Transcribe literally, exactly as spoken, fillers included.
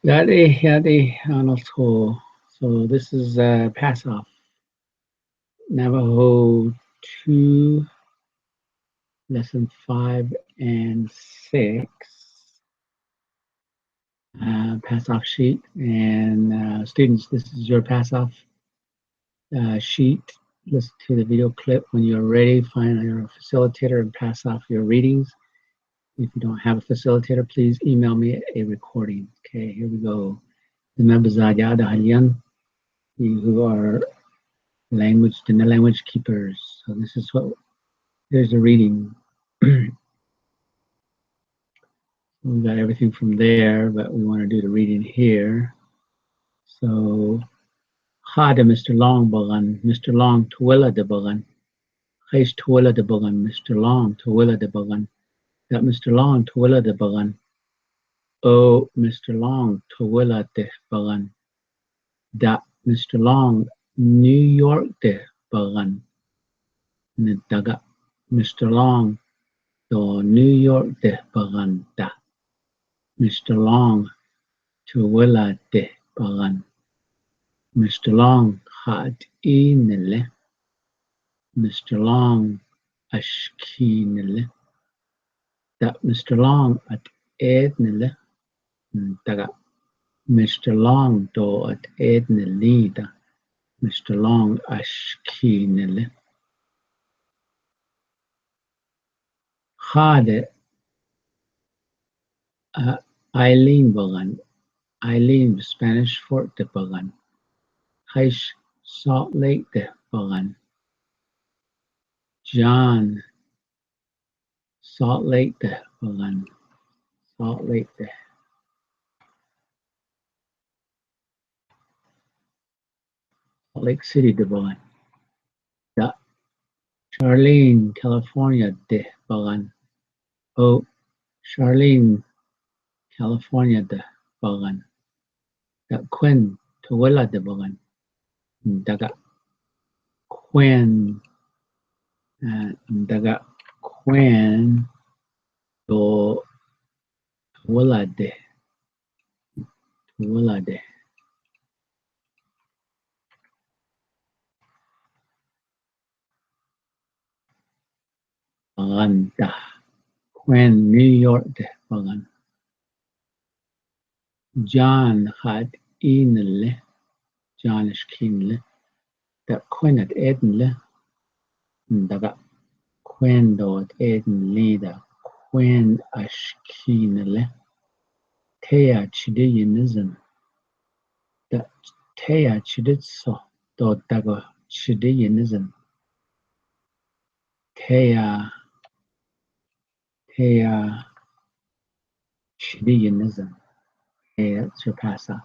Yadi, yadi, Arnold School. So this is, uh, Pass Off. Navajo two, lesson five and six. Uh, pass off sheet. And, uh, students, this is your pass off, uh, sheet. Listen to the video clip. When you're ready, find your facilitator and pass off your readings. If you don't have a facilitator, please email me a recording. Okay, here we go. Dena baza ja da halian. You who are language, the language keepers. So this is what, here's the reading. We got everything from there, but we wanna do the reading here. So, ha de Mister Long bagan, Mister Long tuwela de bagan. Hais tuwela de bagan, Mister Long tuwela de bagan. Da Mister Long tuwela de bagan. O Mister Long tuwela de bagan. Da Mister Long New York de bagan. Ntaga Mister Long to New York de bagan da. Mister Long tuwela de bagan. Mister Long hat i nele. Mister Long ashki nele. Da Mister Long at ed nele. Ntaga Mister Long to at ed nele da. Mister Long ashki nele. Ha de, uh, Eileen bagan. Eileen Spanish Fort de bagan. Hais Salt Lake de bagan. John Salt Lake de bagan. Salt Lake de. Salt Lake City de bagan. Da Charlene California de bagan. O Charlene California de bagan. Da Quinn tuwela de bagan. Ntaga Quinn, uh, ntaga Quinn to tuwela de. Tuwela de bagan da. Quinn New York de bagan. John hat i nele. John ashki nele. Da Quinn at ed nele. Ntaga Quinn to at ed nele da. Quinn ashki nele. Thea chidi yinizan. Da Thea chidi so to daga chidi yinizan. Thea, Thea chidi yinizan. Thea surpasa.